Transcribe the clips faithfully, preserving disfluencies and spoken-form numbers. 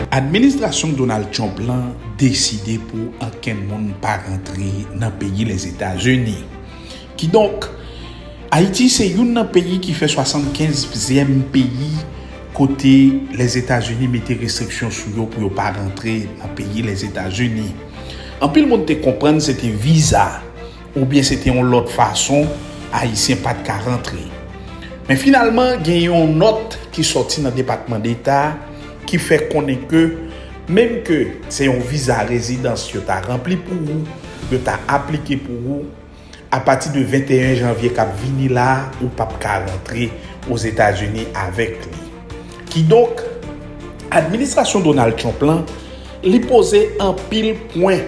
Administrasyon Donald Trump lan deside pou ankenn moun pa rantre nan peyi Lèzetazini. Kidonk, Ayiti se youn nan peyi ki fè swasannkenz pyè peyi kote Lèzetazini mete restriksyon sou yo pou yo pa rantre nan peyi Lèzetazini. Anpil moun te konprann se te viza oubyen se te yon lòt fason Ayisyen pa t ka rantre. Men finalman, gen yon nòt ki sòti nan Depatman Deta ki fè konnen ke menm ke se yon viza rezidans yo ta ranpli pou ou, yo ta aplike pou ou, apati de venteyen janvye k ap vini la a, ou p ap ka rantre Ozetazini avèk li. Kidonk, administrasyon Donald Trump lan, li poze anpil pwen,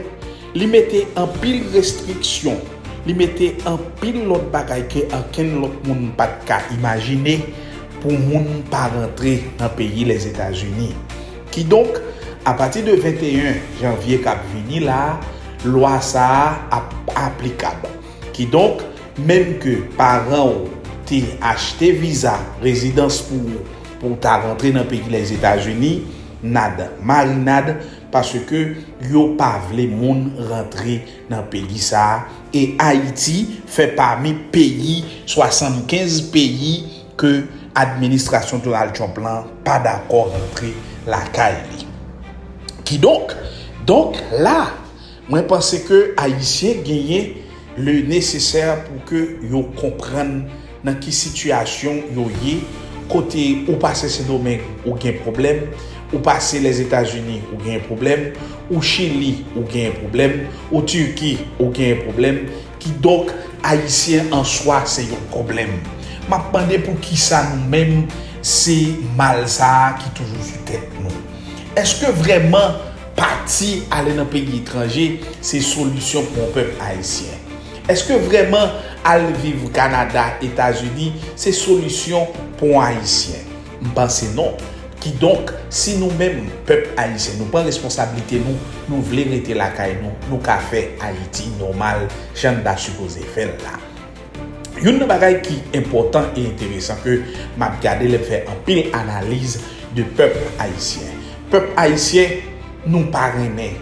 li mete anpil restriksyon, li mete anpil lòt bagay ke ankenn lòt moun pa t ka imajine pou moun pa rantre nan peyi Lèzetazini. Kidonk, apati de venteyen janvye k ap vini la a, lwa sa a ap aplikab. Kidonk, menm ke paran w te achte viza rezidans pou ou, pou w ta rantre nan peyi Lèzetazini, nad marinad, paske yo pa vle moun rantre nan peyi sa a, e Ayiti fè pami peyi, swasannkenz peyi ke administrasyon Donald Trump lan pa dakò rantre lakay li. Kidonk, donk la, mwen panse ke Ayisyen genyen le nesesè pou ke yo konprann nan ki sitiyasyon yo ye, kote ou pase Sendomeng, ou gen pwoblèm, ou pase Lèzetazini, ou gen pwoblèm, ou Chili, ou gen pwoblèm, ou Tiki, ou gen pwoblèm. Kidonk, Ayisyen an swa se yon pwoblèm. M ap mande poukisa nou menm se mal sa a ki toujou sou tèt nou. Èske vrèman pati ale nan peyi etranje se solisyon pou yon pèp ayisyen? Èske vrèman al viv Kanada, Etazini se solisyon pou yon Ayisyen? M panse non. Kidonk, si nou menm, pèp ayisyen, nou pran responsablite nou, nou vle rete lakay nou, nou ka fè Ayiti nòmal jan n ta sipoze fè l la. Youn nan bagay ki enpòtan e enteresan ke m ap gade lè m fè anpil analiz de pèp ayisyen. Pèp ayisyen, nou pa renmen.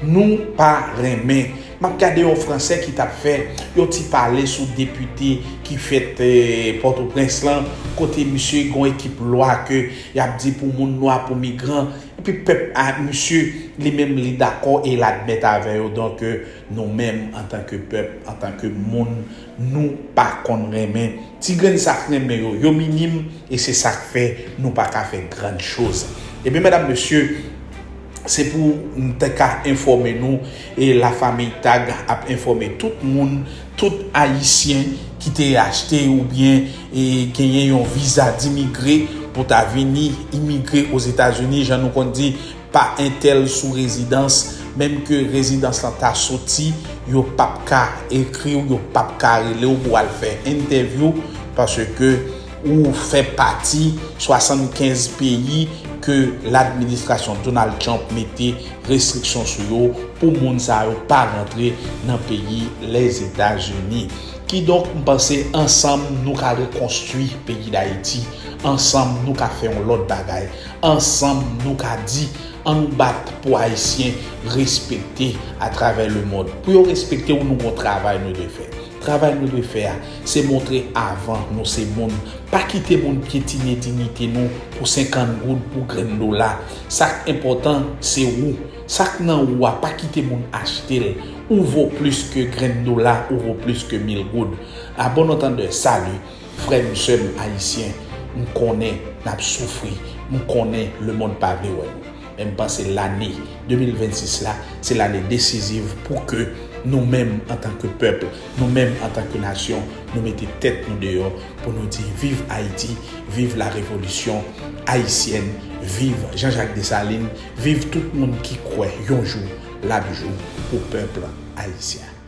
Nou pa renmen. M ap gade yon Fransè ki t ap fè yon ti pale sou depite ki fèt, eh, Pòtoprens lan, kote misye gen yon ekip lwa ke y ap di pou moun nwa, pou migran. Epi pèp a misye, li menm, li dakò e l admèt avè yo. Donk, eh, nou menm, antanke pèp, antanke moun, nou pa konn renmen. Ti grenn sa k renmen yo, yo minim, e se sa k fè nou pa ka fè grann choz. Ebyen, medam, mesye, se pou m te ka enfòme nou, e Lafanmi Tag ap enfòme tout moun, tout Ayisyen ki te achte oubyen, e, genyen yon viza dimigre pou ta vini imigre Ozetazini, jan nou konn di, pa entèl sou rezidans, menm ke rezidans lan ta soti, yo p ap ka ekri w, yo p ap ka rele w pou w al fè entèvyou, paske ou fè pati swasannkenz peyi ke ladministrasyon Donald Trump mete restriksyon sou yo pou moun sa yo pa rantre nan peyi Lèzetazini. Kidonk, m panse ansanm nou ka rekonstwi peyi Dayiti, ansanm nou ka fè yon lòt bagay, ansanm nou ka di, ann nou bat pou Ayisyen respekte atravè lemonn. Pou yo respekte w, nou gon travay nou dwe fè. Travay nou dwe fè a, se montre avan nou se moun. Pa kite moun pyetine diyite nou pou senkant goud, pou grenn dola. Sa k enpòtan, se ou. Sa k nan ou a, pa kite moun achte l. Ou vo plis ke grenn dola, ou vo plis ke mil goud. A bon antandè, sali. Frè m, sè m ayisyen, m konnen n ap soufri, m konnen lemonn pa vle wè nou. Men m panse lane de mil vennsis la, se lane desiziv pou ke nou menm antanke pèp, nou menm antanke nasyon, nou mete tèt nou deyò pou nou di viv Ayiti, viv la révolution haïtienne, viv Jean-Jacques Dessalines, viv tout moun ki kwè yon jou l ap jou pou pèp ayisyen.